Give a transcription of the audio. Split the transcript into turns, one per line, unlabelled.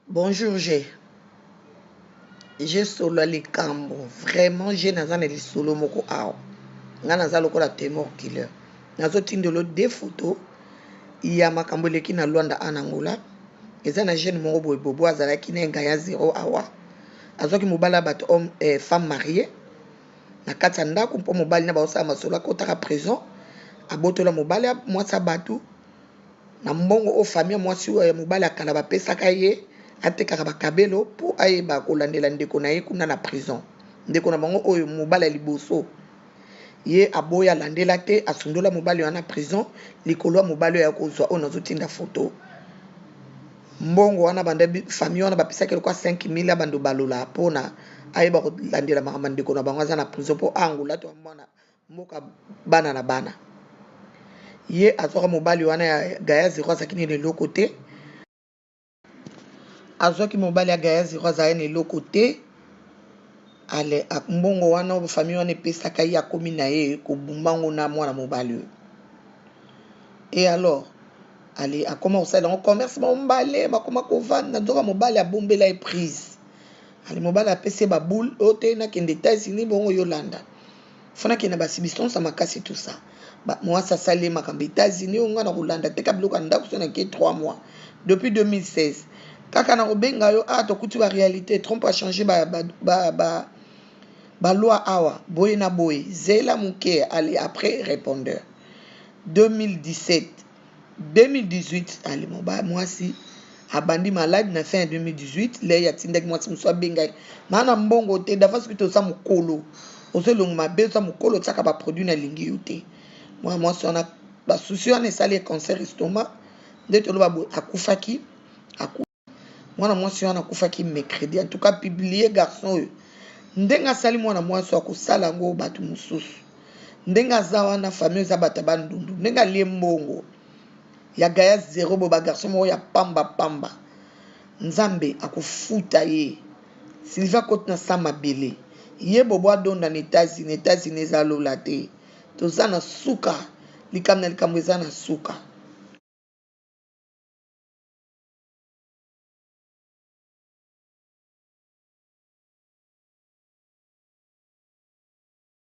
Bonjour je je solo likambo vraiment je naza na lisolo moko awa nga naza lokola témoin oculaire nazotindelo deux photos ya makambo eleki na Luanda en Angola. Eza na jeune moko boye bobo azalaki na gaya zero awa, azwaki mobali ya bato homme femme mariée na kati ya ndako mpo mobali na baosala masolo, akotaka prison, abotola mobali mwasi ya bato na mbongo oyo famille ya mwasi oyo ya mobali ya kala bapesaka ye, atekaka bakabelo mpo ayeba kolandela ndeko na ye kuna na prison. Ndeko na bango oyo mobali ya liboso ye aboya alandela te, asundola mobali wana prison likolo ya mobali oyo ya kozwa oyo nazotinda foto. Mbongo wana banda famille wana bapesaki lokwa 5000 ya bando balola mpona ayeba kolandela makambo ndeko na bango aza na prison, mpo Angola to mwana mboka bana na bana. Ye azwaka mobali wana ya gaya zero, azalaki nini eloko te. Azwaki mobali ya gaya zero, azalaki na eloko te. Ale mbongo wana famille wana epesaka ye, akomi na ye kobumba ngo na mwana mobali oyo. Et alors ale akoma kosala yango commerce, baombale bakoma kovanda. Nzoka mobali abombela ye prise. Ale mobali apesi ye baboule oyo te, nakende États-Unis bongo yolanda fo nakende basubstance ya makasi, tout ça. Mwasi asali ye makambo États-Unis oyo nga na kolanda teka biloko ya ndako so nake 3 mois depuis 2016 kaka na kobenga yo. Ah, tokuti baréalité, Trump achange baloi awa boye na boye, zela moke. Ale après répondeur 2017, 2018, ale mobali mwasi abandi malade na fin ya 2018. Lei atindaki mwasi mosusu abenga ye naa na mbongo te dafa. Soki toza mokolo ozo elongo mabe, oza mokolo otiaka baproduit, nalingi yo te. Mwana mwasi wana basusi wana esali ye cancer estomac nde toloba boye, akufaki. Mwana mwasi wana akufaki mercredi. En tout cas publie garçon oyo ndenge asali mwana mwasi oyo, akosala yango bato mosusu ndenge aza wana. Famille eza bato ya Bandundu. Ndenge alie mbongo ya gaya zero boye, bagarçon moko ya pamba pamba, Nzambe akofuta ye. Sylvie akoti na sa mabele ye bobo adonda na États-Unis. États-Unis eza lola te, toza na suka, likambo na likambo eza na suka.